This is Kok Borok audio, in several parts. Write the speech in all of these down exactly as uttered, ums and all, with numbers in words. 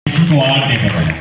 Vishnu Kumar Debbarma.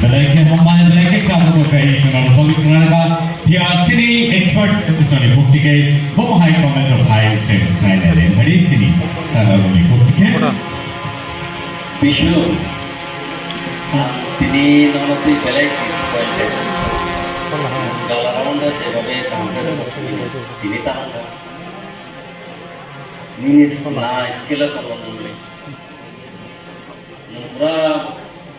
Belai khe hambai, belai khe kamu ko kai sona public nalga. Ya sini expert soni bukti kai, bo hai comment of hai se khai ne le bari sini. Sana bukti kai. Bishnu, tini nono twi belai disappointed. Gala round-o jebabe kaham khe rwchapmani, tini ta wngkha. Nini na skill-o tongo nwng le. Nwng pura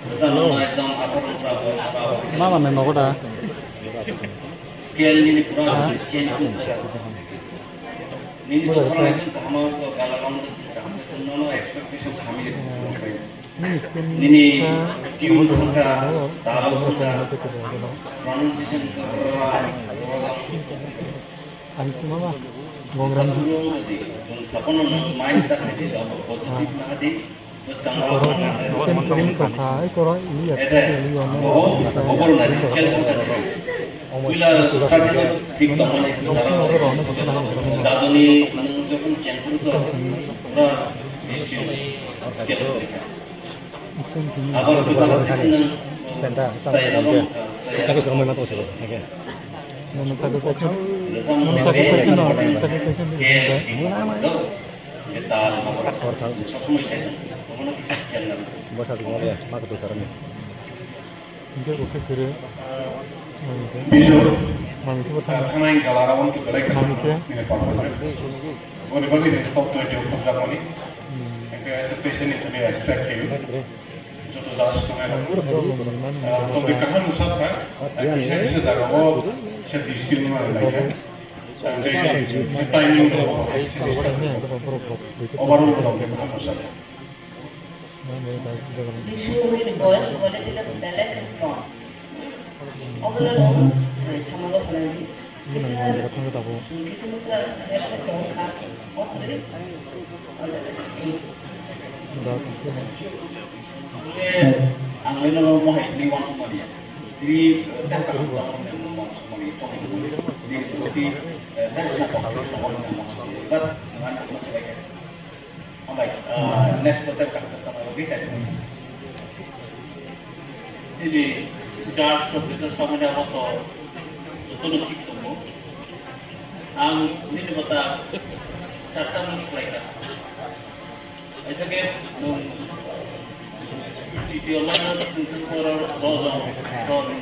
rwchapmano ekdom athar wng pura bo aba abo khe Mama na nogo da. Scale nini pura change wngkha. Nini to khorang ekdom kaham wngkha, gala rong no expectation kaham wngkha. Nini tune wngkha, tal wngkha, pronunciation wngkha. Ang sima ba. Gongram. Chwng sapono nang mind ta khai di, positive na di. Koro instant kring tongkha, ai koro ini ya, ini ya, Puila starting o thik tongmani jadoni nwng jokhon chengkuru to pura district scale o tongkha. Abar kwchalo kisa nwng style o tongkha, style o. Nono thago kaisa, nono thago kaisa no, nono thago kaisa no. Scale thik tongkha. Kwtal, mokol, chwng sob somoi sai tongo. Obono kisa khel nang. Bwsa tongma bai, ma kwtwi karwi. Hingke bo khe kere, mamike. Bisu, mamike bo thangna. Thanai gala round to belai khe. Mamike. Nini performance. Boni bagwi ni top twenty o khobjakmani. Hmm. Hingke as a patient ni thani expect khayo. Joto judge tongnai rok. Tongwi kaham wngsa kha. Kisa kisa jagao se discipline ma lai kha. Ang kisa kisa timing rok overall rok kaham wngsa kha. Bisu ni boyos quality level belai khe strong. Obola no, eh, samungo phalangdi. Kisa, kisa mukha help tong kha. Okhri. Ang le no mo hai ni wan sumani. Tri, eh, tak tak sama ni mo wan sumani. Tong ni mo ni. Ni ko ti, eh, tak na ko ko mo sumani. But ngan ko sebagai Hambai, ah, next hotel ka hotel sama lagi saya. Chini charge ko jeta samani abo to, joto no thik tongo. Ang nini bata charta mung khlai ka. Aisa ke nung video line nung thang koro rojo, ro nung